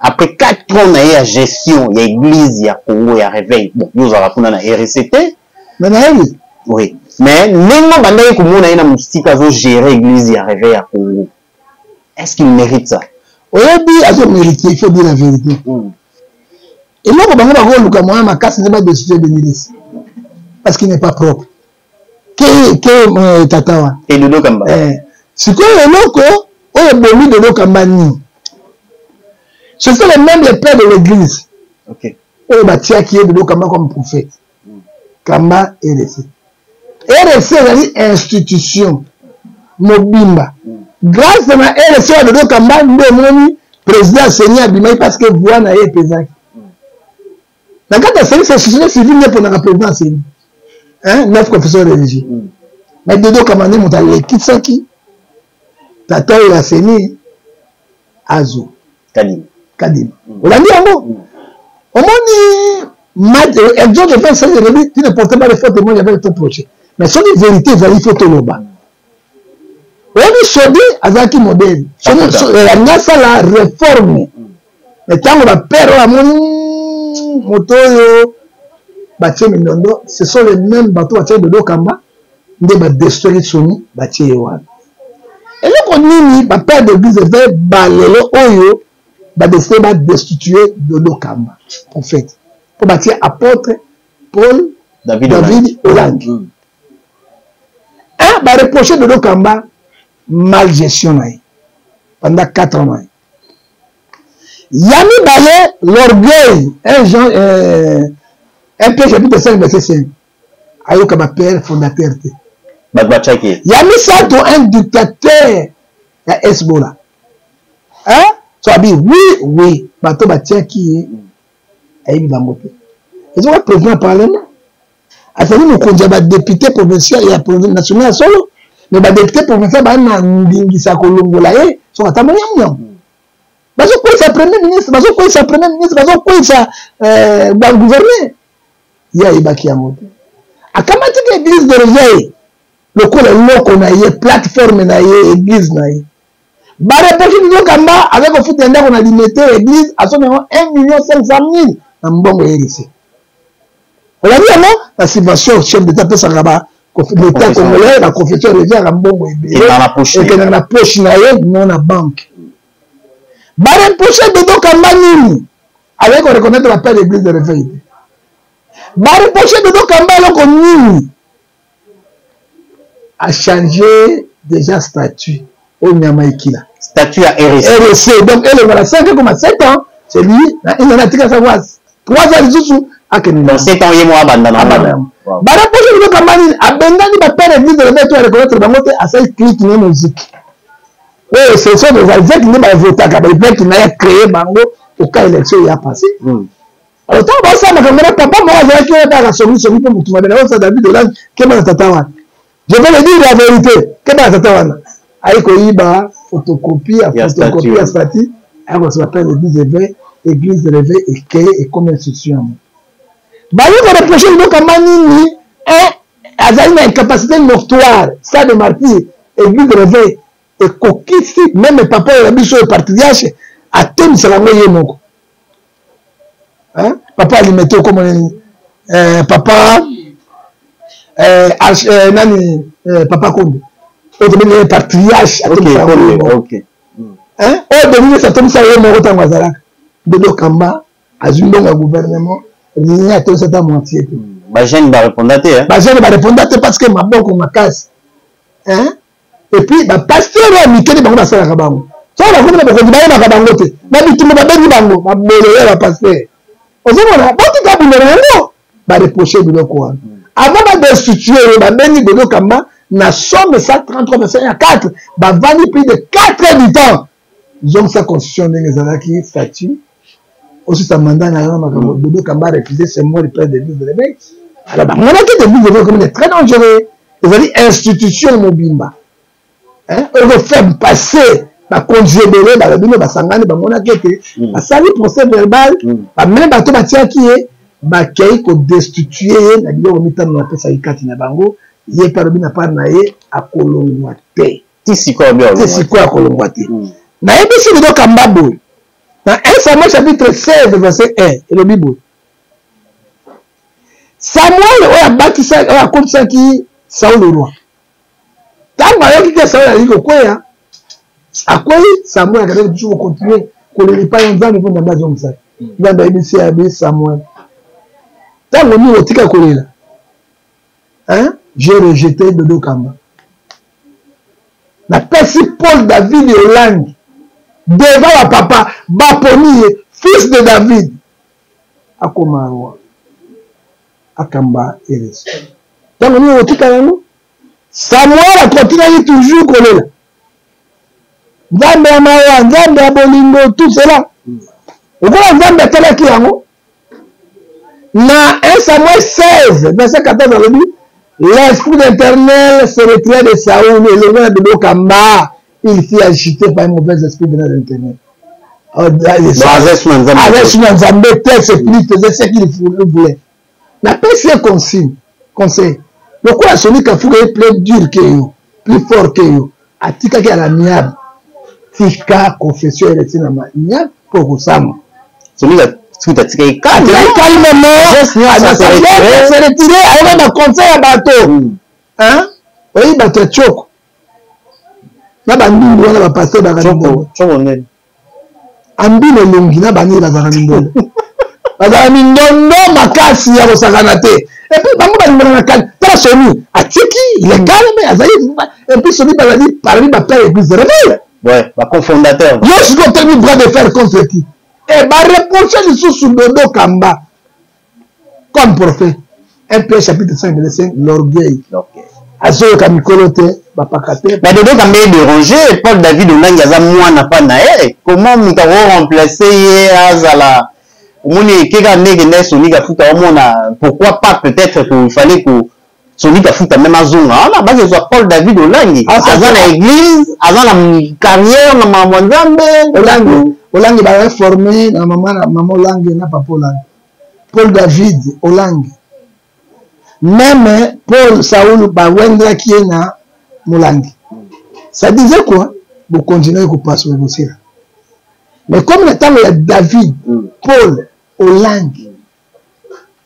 après 4 ans na ye ya gestion ya église ya Congo ya réveil. Bon, nous avons kuna na RCT. Mais na yebi. Oui. Mais ndenge bandaki komona ye na mosika azo gérer église ya réveil ya Congo. Est-ce qu'il mérite ça? Oyebi azo mériter, il faut dire la vérité. Eloko bango bakoluka moyen makasi nde badestituer Denis Lessie. Parce qu'il n'est pas propre. Ke tata wana. Et Dodo Kamba. Sikoyo eloko oyo ebomi Dodo Kamba nini? Ce sont les mêmes les pères de l'église. Ok. Oyo batiaki ye Dodo Kamba comme prophète. Kamba RC. RC ezali institution mobimba. Grâce na RC ya Dodo Kamba nde omoni président Seni abimaki parce que voix na ye epesaki. Na kati ya Seni, c'est société civile nde eponaka président Seni. Hein, 9 confessions religieuses. Mais Dodo Kamba nde moto alekisaki tata oyo ya Seni azo. Kadima. Kadima. Olandi yango? Omoni Exode 25 elobi, tu ne portes pas le faux témoignage avec ton prochain. Mais soki vérité ezali, faut toloba. Oyebi Sodi azalaki modèle. Soki asala réforme. Mais ntango ba père oyo amoni moto oyo batie mindondo, ce sont les mêmes bato batie Dodo Kamba nde ba destruire Soni batie ye wana. Eloko nini ba père d'église eve balelo oyo ba décider ba destituer Dodo Kamba prophète po batie apôtre Paul David Olangi. Un ba reprocher Dodo Kamba mal gestion na ye pendant 4 ans na ye. Ya mibale l'orgueil, un Jean, 1 Pierre chapitre 5 verset 5. Ayoka ba père fondateur te. Bato batiaki ye. Ya misato un dictateur ya Hezbollah. Hein? So abi oui oui bato batiaki ye ayebi bango te. Ezoka président parlement azali mokonzi ya ba député provincial ya national ya solo, mais ba député provincial ba na ndingisa kolongola ye soki ata monyamu nyamu. Bazokweyisa premier ministre, bazokweyisa premier ministre, bazokweyisa ba gouverneur. Ye ayebaki yango te. Akamatiki église de réveil lokola eloko na ye, plateforme na ye, église na ye. Ba reproche Dodo Kamba azali kofuta ndako na limete église, asombi yango 1 500 000 na mbongo ya RC. Olandi yango na subvention chef d'État apesaka ba l'État congolais, ba confession religieuse mbongo ebele ekendaka na poche na ye, non na banque. Ba reproche Dodo Kamba nini? Azali ko reconnaître ba père d'église de réveil te. Ba reproche Dodo Kamba eloko nini? A changer déjà statut oyo nyama ekila. Statut ya RSC. RSC donc elonga na 5,7 ans, c'est lui na une année atika sa voix. 3 ans lisusu akende na 7 ans ye moko abanda na abanda yango. Ba reproche Dodo Kamba nini? Abengani ba père église de réveil to reconnaître bango te, asali clique ne musique. Oyo ce sont des évêques nde bavotaka, ba évêques na ya créer bango au cas élection ya passé. Alors ntango basala makambo na papa moko azalaki wana kaka songisongi mpe motu mabe na osa David Olangi, keba na tata wana. Je vais le dire la vérité, keba na tata wana. Ayi koyiba photocopie ya photocopie ya statut, ayi kosala père église réveil, église réveil ekeye ekomi institution yango. Baye ko reprocher Dodo Kamba nini? Azali na incapacité notoire, stade de martyr, église réveil ekokisi meme papa oyo na biso oyo patriarche atonisaka yango ye moko. Hein? Papa alimete okomona nini? Papa nani papa Konde oyo tobengi ye patriarche atonisaka yango ye moko. Hein? Oyo Dominique atonisa ye moko ntango azalaka. Dodo Kamba azwi mbongo ya gouvernement, rien, atonisa ata moitié te. Ba jeunes ba répondra te, hein? Ba jeunes ba répondra te parce que maboko makasi. Hein? Et puis ba pasteur ya mike nde bango basalaka bango. Soki bakomi na bokonzi bayebaka bango te. Na bitumba babengi bango ba bololo ya ba pasteur. Ozomona botika bundana yango ba reprocher biloko wana. Avant ba destituer ye babengi Dodo Kamba na somme 133 verset 1 à 4, bavandi plus de 4 heures du temps. Zongisa constitution ndenge ezalaki statut osisa mandat na yo na makambo. Dodo Kamba a refusé, c'est moi le père de l'église de l'évêque. Alors bamonaki l'église de l'évêque comme très dangereux, ezali institution mobimba, hein, oyo ko faire passer bakonzi ebele balobi no basangani bamonaki ete basali procès verbal, bameme bato batiaki ye, bakei kodestitue ye na biloko mitano napesaki kati na bango. Ye mpe alobi na part na ye akolongwa te. Ti sikoyo ti sikoyo akolongwa te. Nayebisi Dodo Kamba boye na 1 Samuel chapitre 16 verset 1, elobi boye: Samuel oyo abatisaki, oyo akotisaki Saul roi, ntango ayoki te Saul alingi kokweya, akwei, Samuel akendaki toujours kocontinue kolela epai ya Nzambe mpo Nzambe azongisaki. Nzambe ayebisi ye, abi Samuel, ntango nini otika kolela? Hein? J'ai rejeté Dodo Kamba, napesi Paul David Olangi devant ba papa, baponi ye fils de David akoma roi, akamba ereso. Ntango nini otika yango? Samuel akontinuaki toujours kolela Nzambe ya mawa, Nzambe ya bolingo, tout cela. Okola Nzambe atalaki yango na 1 Samuel 16 verset 14, alobi: l'esprit d'Éternel se retira de Saoul, elongo na Dodo Kamba, il fut agité par un mauvais esprit venant de l'Éternel. Aza na Nzambe te, c'est plus faisait ce qu'il voulait. Napesi ye consigne, conseil, lokola Soni Kafuka ye plus dur que yo, plus fort que yo, atikaki à l'amiable, tika confession eleti na amiable mpo kosamba. Soni Kafuka atikaki calmement, se retire, ayoka ba conseil ya bato, hein, oyebi bato ya tioko na bandundu wana, bapasteur baka ambino elongi na banini, bazalaka mindondo, bazalaka mindondo makasi ya kosakana te. Et puis bango balingana na calme. Tala Soni atiki, il est calme, azali. Et puis Soni bazali parmi bapère église de réveil. Ouais, bacofondateur. Yo sikoyo otelemi bras de fer contre qui? E bareproche lisusu Dodo Kamba comme prophète, 1 Pierre chapitre 5 verset 5, l'orgueil. Azoyoka mikolo te, bapaka te. Mais Dodo Kamba est dérangé. Paul David Olangi aza mwana pa na ye, comment moto akoremplace ye? Azala omoni ekeka ndenge nde Soni Kafuta omona, pourquoi pas peut-être qu'il fallait que Soni Kafuta même azonga wana, bakezwa Paul David Olangi, aza na église, aza na carrière na makambo ya Nzambe. Olangi, Olangi bareforme na mama, na mama Olangi na papa Olangi, Paul David Olangi. Même Paul Saoul bawendelaki ye na molangi, ça disait quoi? Bokontinue kopasula kosila. Mais comme na ntango ya David Paul Olangi,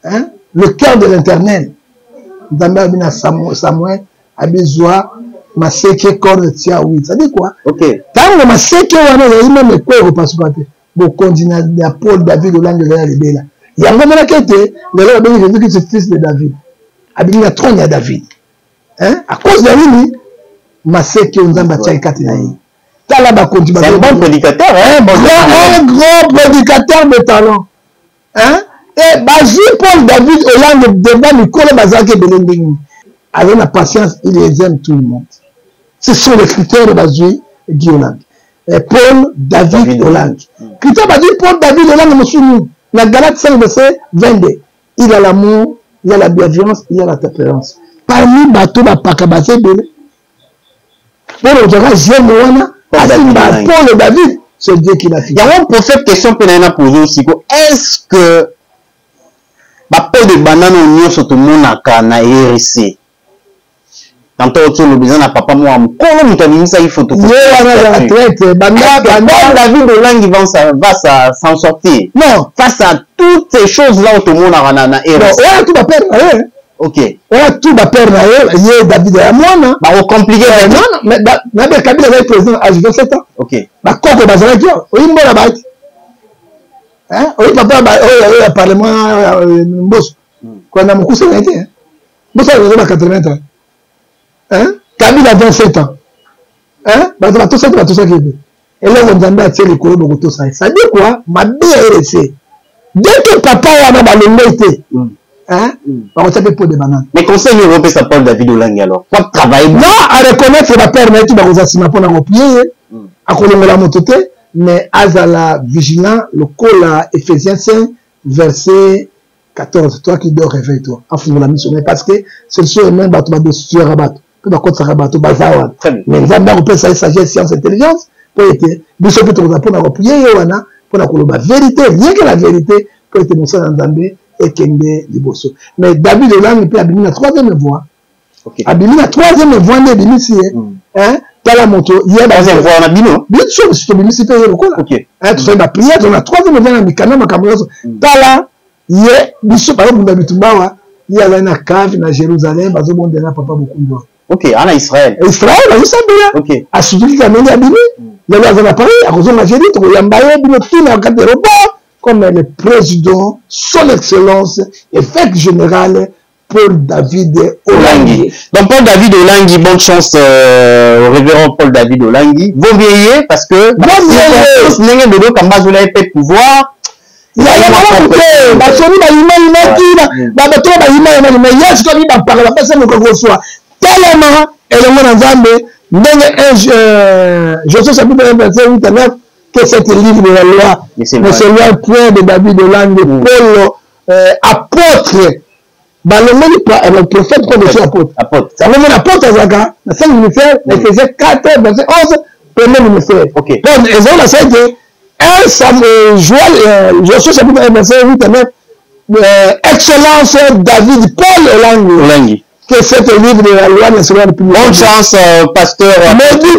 hein? Le cœur de l'Éternel. Nzambe abi na Samuel abizwa maseke corne tia oui. Ça dit quoi? OK. Tango maseke wana ezali meme ekweyi kopasuka te. Bokonzi na ya Paul David Olangi ezali ya libela. Yango omonaki ete lelo babengi Jésus Christ fils de David. Abimi na trône ya David. Hein? À cause ya nini? Maseke oyo Nzambe atiaki kati na ye. Tala bakonzi C'est un bon prédicateur, hein? Un grand prédicateur de talent. Hein? Et bazui Paul David Hollande devant mikolo bazalaki ebele ndenge nini? Azali na patience, il les aime tout le monde. Ce sont les critères bazui Guy Hollande. Et Paul David, David Hollande. Critère bazui Paul David Hollande mosusu nini? Na Galates 5 verset 22. Il a l'amour, il a la bienveillance, il a la tempérance. Parmi bato bapaka baza ebele. Paul ozwaka jeune wana asimba Paul David, c'est Dieu qui l'a fait. Yango prophète, question mpe na ye na pose osiko, est-ce que bapo de banane oyo nyonso tomonaka na ERC, tantôt oti olobi eza na papa moko ya mokolo moto abimisaki photo, ye wana azala traite banda banda David Olangi va s'en sortir? Non. Face à toutes ces choses là oyo tomonaka na ERC. Wana tout bapère na ye. Ok. Wana tout bapère na ye, ye David ya mwana. Bakocompliquer. Non, non, mais nabe Kabila azali président âge 27 ans. Ok. Bakoko bazalaki oyi mbola bayaki. Hein? Oyi papa oyo ya parlement Mboso. Kwa na mokuse na ye te. Mboso azali ba 80 ans. Hein? Kabila 27 ans. Hein? Bato batosaki batosaki ebe. Eloko Nzambe atie likolo bokotosa ye. Ça dit quoi? Mabe ya RC. Dès que papa wana balongoi te, hein? Bakotia mpe pot de banane. Mais conseil nini okopesa Paul David Olangi alors? Quoi travailler? Non, à reconnaître ba père na ye ti bakozala nsima mpona kopie ye. Akolongola moto te, mais azala vigilant lokola Ephésiens 5 verset 14. Toi qui dors, réveille-toi. Afungola miso mais parce que ce sont eux-mêmes bato badestuaka bato mpe bakotisaka bato baza wana. Mais Nzambe akopesa ye sagesse, science, intelligence mpo ete biso mpe tokozala mpona kopie ye wana mpona koloba vérité, rien que la vérité, mpo ete mosala ya Nzambe ekende liboso. Mais David Olangi mpe abimi na troisième voie. Abimi na troisième voie nde ebimisi ye. Hein? Tala moto ye troisième voie na bino. Biso biso tobimisi mpe ye lokola. Hein, tosali ba prière to na troisième voie na mikanda makambo nyonso. Tala ye biso bazobunda bitumba awa, ye azali na cave na Jérusalem bazobondela na papa Bokundu. Ok, ana Israël. Israël azosambela. Ok. Asutuki kameli abimi. Lelo aza na Paris, akozonga jeudi tokoyamba ye bino tina kati aéroport comme le président, son excellence, évêque général Paul David Olangi. Donc Paul David Olangi, bonne chance au révérend Paul David Olangi. Vaut vieillir parce que ndenge Dodo Kamba azola ye mpe pouvoir. Yaya malamu te, basoni bayimayimaki, bato bayimayimaki, mais ye sikoyo abi bapaka bapesa moto koswa telema elongo na Nzambe ndenge Josué chapitre 1 verset 8 à 9, que cette livre de la loi ne s'éloigne point de David Olangi, Paul apôtre balongoli prophète mpo dossier apôtre. Yango mona apôtre azalaka na 5 ministère, na Ephésiens 4 verset 11, premier ministère. Donc ezali na sete 1 Samuel, Josué chapitre 1 verset 8 à 9, excellence David Paul Olangi. Olangi. Que cette livre de la loi ne s'éloigne plus. Bonne chance, pasteur. Mais dit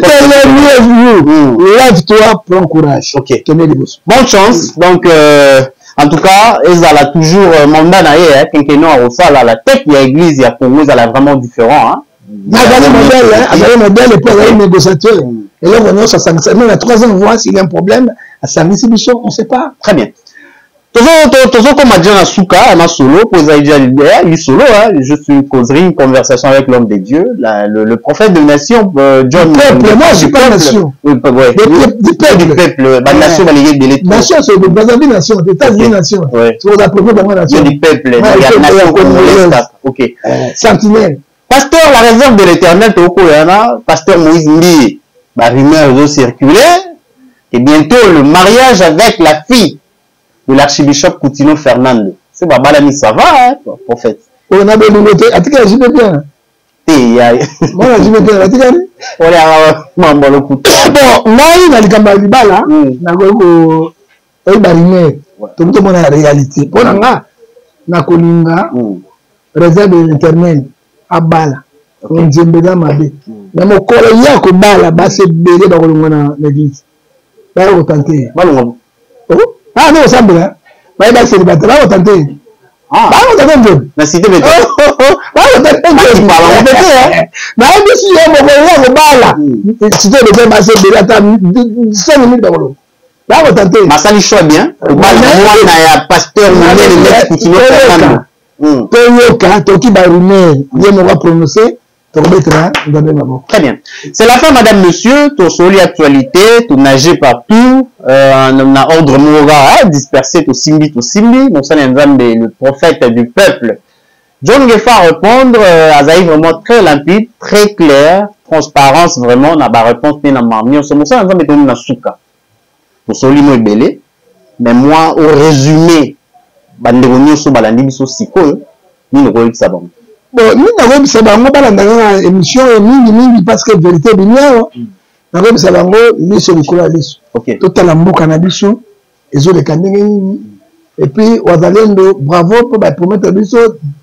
lève-toi, prends courage. Ok. Tenez les bosses. Bonne chance. Donc, en tout cas, ezala toujours mandat na ye, quinquennat akosala la tête ya église ya Congo ezala vraiment différent, hein. Azali modèle, hein, azali modèle et puis azali négociateur. Eloko nyonso asangisa, même na troisième voie, s'il y a un problème, asangisi biso, on sait pas. Très bien. Tozokoma déjà na suka na solo po ezali déjà lisolo, hein, juste une causerie, une conversation avec l'homme de Dieu, le prophète de nation, John. Du peuple, moi je suis pas nation. Oui, ouais. Du peuple. Du peuple, ba nation balingi ebele trop. Nation, c'est le Brazzaville nation, États-Unis nation. C'est la propre de nation. Du peuple, ya nation congolaise. Ok. Sentinelle. Pasteur, la réserve de l'Éternel, tokoyana, pasteur Moïse Mbiye, ba rumeur ezo circuler, et bientôt le mariage avec la fille de l'archibishop Kutino Fernando. C'est babalami, ça va, hein, prophète. On a besoin de atika JP bien. Te ya. Moi JP bien atika ni. On est mambo lokuta. Bon, ngai na likambo ya libala, nakoki ko oyeba rumeur. Tokoki tomona la réalité. Mpo na nga nakolinga réserve de l'Éternel abala. Nzembe eza mabe. Na mokolo ye akobala basi ebele bakolongwa na église. Baya kotante. Balongwa. Oh, ah non, osambela. Baye ba célibataire, baya kotante. Ah. Bakota nzembo. Na cité bete. Bakota nzembo. Nayebisi yo moko ya kobala. Cité bete basi ebele ata 5 minutes bakoloba. Bakota te. Basali choix bien. Kobala mwana ya pasteur monene neti Kutino Fernando. Toyoka toki ba rumeur ye moko aprononce tokobetela Nzambe maboko. Très bien. C'est la fin, madame, monsieur. Tosoli actualité, to nager partout, euh, na ordre moko kaka dispersé, tosimbi, tosimbi. Mosali ya Nzambe, le prophète du peuple. John Ngefa répondre, euh, azali vraiment très limpide, très clair, transparence vraiment na ba réponse na ma nyonso. Mosali ya Nzambe tomi na suka. Tosoli mo ebele, mais moi au résumé bandeko nyonso balandi biso sikoyo nini okoyebisa bango? Bon, nini nakoyebisa bango, balanda kaka émission oyo mingi mingi parce que vérité ebimi awa. Nakoyebisa bango liso likolo ya liso. Totala mboka na biso ezoleka ndenge nini. Et puis Wazalendo, bravo mpo bapromettre biso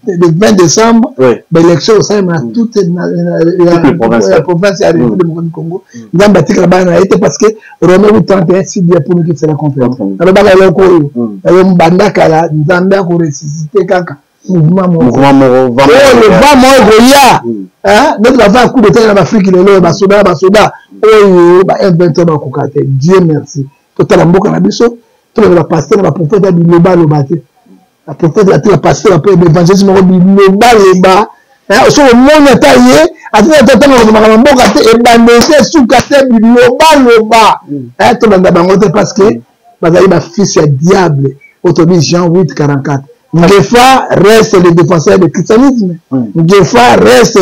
le 20 décembre baélection osalema na toute ya province ya République démocratique du Congo. Nzambe atikala bana na ye te parce que Romain 8 31 si bien pour nous qui sera contre. Nalobaka eloko oyo nayo banda kala, Nzambe akoressuscite kaka mouvement moko oyo vent moko ekoya neti bava coup d'état na baafrike lelo, basoda na basoda oyo ba M23 bakoka te. Dieu merci, totala mboka na biso, tolanda bapasteur na baprophète ya bilobaloba te. Baprophète ate, bapasteur, baévangéliste moko bilobaloba, soki omoni ata ye atina ata ntango akozomaka na mboka te, ebandeli te, esuka te, bilobaloba, tolanda bango te parce que bazali bafils ya diable. Oyo tobi Jean 8 44. Ngefa reste le défenseur du christianisme. Ngefa reste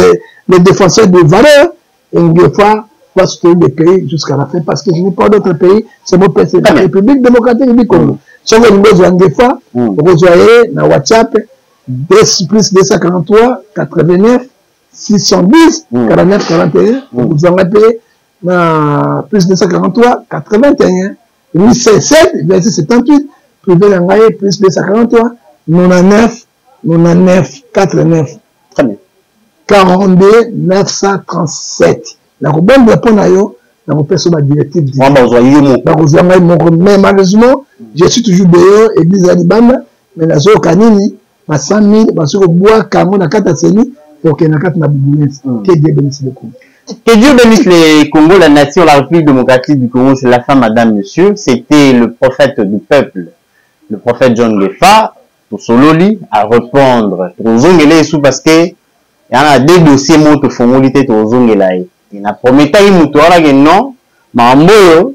le défenseur des valeurs et Ngefa va soutenir le pays jusqu'à la fin parce que je n'ai pas d'autre pays, c'est mon pays, c'est la République démocratique du Congo. Soki olingi ozwa Ngefa, okozwa ye na WhatsApp plus 243 89 610 49 41. Okozwanga mpe na plus 243 81 857 26 78. Privé na ngai plus 243 99 99 49 Très bien. 42 937. Nakobondela mpo na yo, nakopesa yo badirective. Bazwa yo moko. Bakozwa ngai moko, mais malheureusement je suis toujours dehors, église ya libanda, mais nazoyoka nini, ba 100 000 basoki kobwaka yango na kati ya seni, okende na kati na bubulesi. Que Dieu bénisse le Congo. Que Dieu bénisse les Congo, la nation, la République démocratique du Congo. C'est la fin, madame, monsieur. C'était le prophète du peuple, le prophète John Ngefa. Tosololi à répondre. Tozongela esu parce que y en a deux dossiers moko tofongoli te, tozongela ye. Na prometaki moto wana ke non, makambo oyo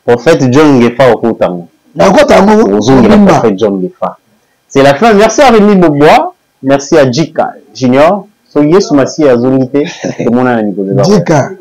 prophète John Ngefa okotango. Nakota yango. Ozongela prophète John Ngefa. C'est la fin. Merci à Rémi Bobois. Merci à Jika Junior. Soki Yesu Masiya azongi te, tomonana mikolo. Jika.